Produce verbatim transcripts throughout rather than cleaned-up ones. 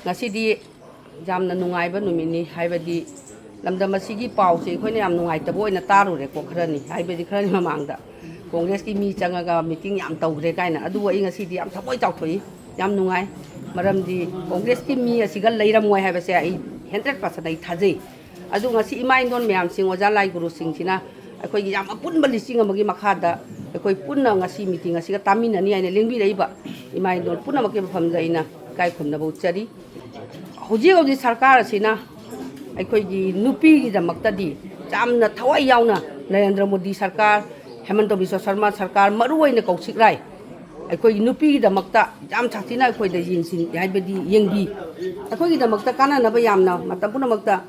ꯉꯁꯤꯗꯤ ꯌꯥꯝꯅ ꯅꯨꯡꯉꯥꯏꯕ ꯅꯨꯃꯤꯠꯅꯤ꯫ ꯍꯥꯏꯕꯗꯤ ꯂꯝꯗꯝ ꯑꯁꯤꯒꯤ ꯄꯥꯎꯁꯦ ꯑꯩꯈꯣꯏꯅ ꯌꯥꯝ ꯅꯨꯡꯉꯥꯏꯇꯕ ꯑꯣꯏꯅ ꯇꯥꯔꯨꯔꯦꯀꯣ꯫ ꯈꯔꯅꯤ, ꯍꯥꯏꯕꯗꯤ ꯈꯔꯅꯤ ꯃꯃꯥꯡꯗ ꯀꯣꯡꯒ꯭ꯔꯦꯁꯀꯤ ꯃꯤ ꯆꯪꯉꯒ ꯃꯤꯇꯤꯡ ꯌꯥꯝ ꯇꯧꯈ꯭ꯔꯦ ꯀꯥꯏꯅ꯫ ꯑꯗꯨꯕꯨ ꯑꯩ ꯉꯁꯤꯗꯤ ꯌꯥꯝ ꯊꯃꯣꯏ ꯆꯥꯎꯊꯣꯛꯏ, ꯌꯥꯝ ꯅꯨꯡꯉꯥꯏ꯫ ꯃꯔꯝꯗꯤ ꯀꯣꯡꯒ꯭ꯔꯦꯁꯀꯤ ꯃꯤ ꯑꯁꯤꯒ ꯂꯩꯔꯝꯃꯣꯏ ꯍꯥꯏꯕꯁꯦ ꯑꯩ ꯍꯟꯗ꯭ꯔꯦꯠ ꯄꯥꯔꯁꯦꯟ ꯑꯩ ꯊꯥꯖꯩ꯫ ꯑꯗꯨ ꯉꯁꯤ ꯏꯃꯥ ꯏꯟꯗꯣꯟ ꯃꯌꯥꯝꯁꯤꯡ, ꯑꯣꯖꯥ ꯂꯥꯏ ꯒꯨꯔꯨꯁꯤꯡꯁꯤꯅ ꯑꯩꯈꯣꯏꯒꯤ ꯌꯥꯝ ꯑꯄꯨꯟꯕ ꯂꯤꯁꯤꯡ ꯑꯃꯒꯤ ꯃꯈꯥꯗ ꯑꯩꯈꯣꯏ ꯄꯨꯟꯅ ꯉꯁꯤ ꯃꯤꯇꯤꯡ ꯑꯁꯤꯒ ꯇꯥꯃꯤꯟꯅꯅꯤ ꯍꯥꯏꯅ ꯂꯦꯡꯕꯤꯔꯛꯏꯕ ꯏꯃꯥ ꯏꯟꯗꯣꯟ ꯄꯨꯝꯅꯃꯛꯀꯤ ꯃꯐꯝꯗ ꯑꯩꯅ ꯏꯀꯥꯏ ꯈꯨꯝꯅꯕ ꯎꯠꯆꯔꯤ꯫ ꯍꯧꯖꯤꯛ ꯍꯧꯖꯤꯛ ꯁꯔꯀꯥꯔ ꯑꯁꯤꯅ ꯑꯩꯈꯣꯏꯒꯤ ꯅꯨꯄꯤꯒꯤꯗꯃꯛꯇꯗꯤ ꯌꯥꯝꯅ ꯊꯋꯥꯏ ꯌꯥꯎꯅ ꯅꯔꯦꯟꯗ꯭ꯔ ꯃꯣꯗꯤ ꯁꯔꯀꯥꯔ, ꯍꯦꯃꯟꯇ ꯕꯤꯁ꯭ꯋ ꯁꯔꯃ ꯁꯔꯀꯥꯔ, ꯃꯔꯨꯑꯣꯏꯅ ꯀꯧꯁꯤꯛ ꯔꯥꯏ, ꯑꯩꯈꯣꯏꯒꯤ ꯅꯨꯄꯤꯒꯤꯗꯃꯛꯇ ꯌꯥꯝ ꯁꯥꯊꯤꯅ ꯑꯩꯈꯣꯏꯗ ꯌꯦꯡꯁꯤꯟ, ꯍꯥꯏꯕꯗꯤ ꯌꯦꯡꯕꯤ꯫ ꯑꯩꯈꯣꯏꯒꯤꯗꯃꯛꯇ ꯀꯥꯟꯅꯅꯕ ꯌꯥꯝꯅ ꯃꯇꯝ ꯄꯨꯝꯅꯃꯛꯇ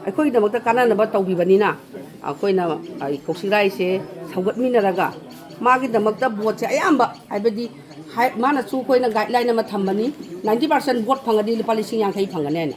ꯑꯩꯈꯣꯏꯒꯤꯗꯃꯛꯇ ꯀꯥꯟꯅꯅꯕ ꯇꯧꯕꯤꯕꯅꯤꯅ ꯑꯩꯈꯣꯏꯅ, ꯑꯩ, ꯀꯧꯁꯤꯛ ꯔꯥꯏꯁꯦ ꯁꯧꯒꯠꯃꯤꯟꯅꯔꯒ ꯃꯥꯒꯤꯗꯃꯛꯇ ꯚꯣꯠꯁꯦ ꯑꯌꯥꯝꯕ, ꯍꯥꯏꯕꯗꯤ ꯍꯥꯏ-, ꯃꯥꯅꯁꯨ ꯑꯩꯈꯣꯏꯅ ꯒꯥꯏꯗꯂꯥꯏꯟ ꯑꯃ ꯊꯝꯕꯅꯤ, ꯅꯥꯏꯟꯇꯤ ꯄꯥꯔꯁꯦꯟ ꯚꯣꯠ ꯐꯪꯉꯗꯤ ꯂꯨꯄꯥ ꯂꯤꯁꯤꯡ ꯌꯥꯡꯈꯩ ꯐꯪꯒꯅꯤ ꯍꯥꯏꯅ꯫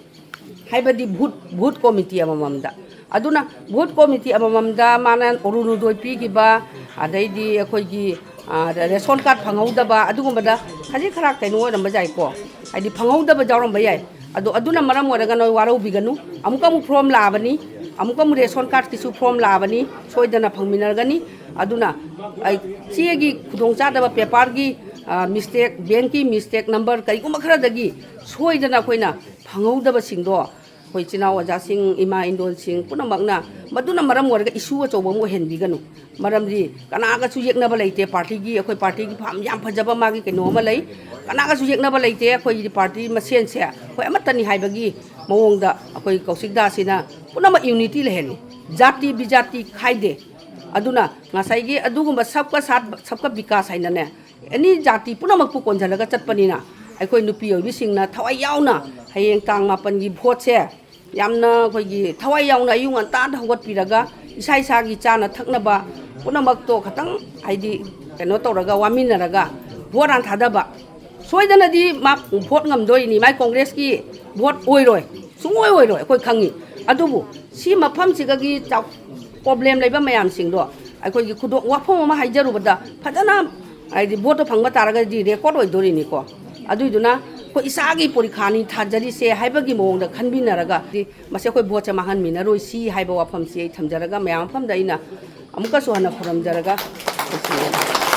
ꯍꯥꯏꯕꯗꯤ ꯕꯨꯠ, ꯕꯨꯠ ꯀꯣꯃꯤꯇꯤ ꯑꯃꯃꯝꯗ꯫ ꯑꯗꯨꯅ ꯕꯨꯠ ꯀꯣꯃꯤꯇꯤ ꯑꯃꯃꯝꯗ ꯃꯥꯅ ꯑꯣꯔꯨꯅꯣꯗꯣꯏ ꯄꯤꯈꯤꯕ, ꯑꯗꯩꯗꯤ ꯑꯩꯈꯣꯏꯒꯤ, ꯑ, ꯔꯦꯁꯣꯟ ꯀꯥꯔꯗ ꯐꯪꯍꯧꯗꯕ, ꯑꯗꯨꯒꯨꯝꯕꯗ ꯈꯖꯤꯛ ꯈꯔ ꯀꯩꯅꯣ ꯑꯣꯏꯔꯝꯕ ꯌꯥꯏꯀꯣ, ꯍꯥꯏꯗꯤ ꯐꯪꯍꯧꯗꯕ ꯌꯥꯎꯔꯝꯕ ꯌꯥꯏ꯫ ꯑꯗꯣ ꯑꯗꯨꯅ ꯃꯔꯝ ꯑꯣꯏꯔꯒ ꯅꯣꯏ ꯋꯥꯔꯧꯕꯤꯒꯅꯨ꯫ ꯑꯃꯨꯛꯀ ꯑꯃꯨꯛ ꯐꯣꯔꯝ ꯂꯥꯛꯑꯕꯅꯤ, ꯑꯃꯨꯛꯀ ꯑꯃꯨꯛ ꯔꯦꯁꯣꯟ ꯀꯥꯔꯗꯀꯤꯁꯨ ꯐꯣꯔꯝ ꯂꯥꯛꯑꯕꯅꯤ, ꯁꯣꯏꯗꯅ ꯐꯪꯃꯤꯟꯅꯔꯒꯅꯤ꯫ ꯑꯗꯨꯅ ꯑꯩ ꯆꯦꯒꯤ ꯈꯨꯗꯣꯡꯆꯥꯗꯕ, ꯄꯦꯄꯔꯒꯤ, ꯑ, ꯃꯤꯁꯇꯦꯛ, ꯕꯦꯡꯀꯤ ꯃꯤꯁꯇꯦꯛ, ꯅꯝꯕꯔ ꯀꯔꯤꯒꯨꯝꯕ ꯈꯔꯗꯒꯤ ꯁꯣꯏꯗꯅ ꯑꯩꯈꯣꯏꯅ ꯐꯪꯍꯧꯗꯕꯁꯤꯡꯗꯣ ꯑꯩꯈꯣꯏ ꯏꯆꯤꯟ ꯏꯅꯥꯎ ꯑꯣꯖꯥꯁꯤꯡ, ꯏꯃꯥ ꯏꯟꯗꯣꯟꯁꯤꯡ ꯄꯨꯝꯅꯃꯛꯅ ꯃꯗꯨꯅ ꯃꯔꯝ ꯑꯣꯏꯔꯒ ꯏꯁꯨ ꯑꯆꯧꯕ ꯑꯃ ꯑꯣꯏꯍꯟꯕꯤꯒꯅꯨ꯫ ꯃꯔꯝꯗꯤ ꯀꯅꯥꯒꯁꯨ ꯌꯦꯛꯅꯕ ꯂꯩꯇꯦ꯫ ꯄꯥꯔꯇꯤꯒꯤ, ꯑꯩꯈꯣꯏ ꯄꯥꯔꯇꯤꯒꯤ ꯐꯥꯝ ꯌꯥꯝ ꯐꯖꯕ ꯃꯥꯒꯤ ꯀꯩꯅꯣ ꯑꯃ ꯂꯩ, ꯀꯅꯥꯒꯁꯨ ꯌꯦꯛꯅꯕ ꯂꯩꯇꯦ꯫ ꯑꯩꯈꯣꯏꯒꯤ ꯄꯥꯔꯇꯤ ꯃꯁꯦꯟꯁꯦ ꯑꯩꯈꯣꯏ ꯑꯃꯠꯇꯅꯤ ꯍꯥꯏꯕꯒꯤ ꯃꯑꯣꯡꯗ ꯑꯩꯈꯣꯏ ꯀꯧꯁꯤꯛ ꯗꯥꯁꯤꯅ ꯄꯨꯝꯅꯃꯛ ꯌꯨꯅꯤꯇꯤ ꯂꯩꯍꯜꯂꯤ꯫ ꯖꯥꯇꯤ ꯕꯤꯖꯥꯇꯤ ꯈꯥꯏꯗꯦ꯫ ꯑꯗꯨꯅ ꯉꯁꯥꯏꯒꯤ ꯑꯗꯨꯒꯨꯝꯕ ꯁꯕꯀ ꯁꯥꯠ, ꯁꯕꯀ ꯕꯤꯀꯥꯁ ꯍꯥꯏꯅꯅꯦ, ꯑꯦꯅꯤ ꯖꯥꯇꯤ ꯄꯨꯝꯅꯃꯛꯄꯨ ꯀꯣꯟꯁꯤꯜꯂꯒ ꯆꯠꯄꯅꯤꯅ ꯑꯩꯈꯣꯏ ꯅꯨꯄꯤ ꯑꯣꯏꯕꯤꯁꯤꯡꯅ ꯊꯋꯥꯏ ꯌꯥꯎꯅ ꯍꯌꯦꯡ ꯇꯥꯡ ꯃꯥꯄꯟꯒꯤ ꯚꯣꯠꯁꯦ ꯌꯥꯝꯅ ꯑꯩꯈꯣꯏꯒꯤ ꯊꯋꯥꯏ ꯌꯥꯎꯅ ꯑꯌꯨꯛ ꯉꯟꯇꯥꯗ ꯍꯧꯒꯠꯄꯤꯔꯒ ꯏꯁꯥ ꯏꯁꯥꯒꯤ ꯆꯥꯅ ꯊꯛꯅꯕ ꯄꯨꯝꯅꯃꯛꯇꯣ ꯈꯇꯪ, ꯍꯥꯏꯗꯤ, ꯀꯩꯅꯣ ꯇꯧꯔꯒ ꯋꯥꯃꯤꯟꯅꯔꯒ ꯚꯣꯠ ꯍꯥꯟꯅ ꯊꯥꯗꯕ꯫ ꯁꯣꯏꯗꯅꯗꯤ ꯃꯥ ꯚꯣꯠ ꯉꯝꯗꯣꯔꯤꯅꯤ, ꯃꯥꯏ ꯀꯣꯡꯒ꯭ꯔꯦꯁꯀꯤ ꯚꯣꯠ ꯑꯣꯏꯔꯣꯏ, ꯁꯨꯡꯑꯣꯏ ꯑꯣꯏꯔꯣꯏ, ꯑꯩꯈꯣꯏ ꯈꯪꯉꯤ꯫ ꯑꯗꯨꯕꯨ ꯁꯤ ꯃꯐꯝꯁꯤꯒꯒꯤ ꯆꯥꯎ-, ꯄ꯭ꯔꯣꯕ꯭ꯂꯦꯝ ꯂꯩꯕ ꯃꯌꯥꯝꯁꯤꯡꯗꯣ ꯑꯩꯈꯣꯏꯒꯤ ꯈꯨꯗꯣꯡ, ꯋꯥꯐꯝ ꯑꯃ ꯍꯥꯏꯖꯔꯨꯕꯗ ꯐꯖꯅ, ꯍꯥꯏꯗꯤ, ꯚꯣꯠꯇꯣ ꯐꯪꯕ ꯇꯥꯔꯒꯗꯤ ꯔꯦꯀꯣꯔꯠ ꯑꯣꯏꯗꯣꯔꯤꯅꯤꯀꯣ꯫ ꯑꯗꯨꯏꯗꯨꯅ ꯑꯩꯈꯣꯏ ꯏꯁꯥꯒꯤ ꯄꯣꯔꯤꯈꯥꯅꯤ ꯊꯥꯖꯔꯤꯁꯦ ꯍꯥꯏꯕꯒꯤ ꯃꯑꯣꯡꯗ ꯈꯟꯕꯤꯅꯔꯒ, ꯃꯁꯤ ꯑꯩꯈꯣꯏ ꯚꯣꯠꯁꯦ ꯃꯥꯡꯍꯟꯃꯤꯟꯅꯔꯣꯏꯁꯤ ꯍꯥꯏꯕ ꯋꯥꯐꯝꯁꯤ ꯑꯩ ꯊꯝꯖꯔꯒ, ꯃꯌꯥꯝ ꯃꯐꯝꯗ ꯑꯩꯅ ꯑꯃꯨꯛꯀꯁꯨ ꯍꯟꯅ ꯈꯨꯔꯨꯝꯖꯔꯒ ꯂꯣꯏꯁꯤꯟꯖꯔꯒꯦ꯫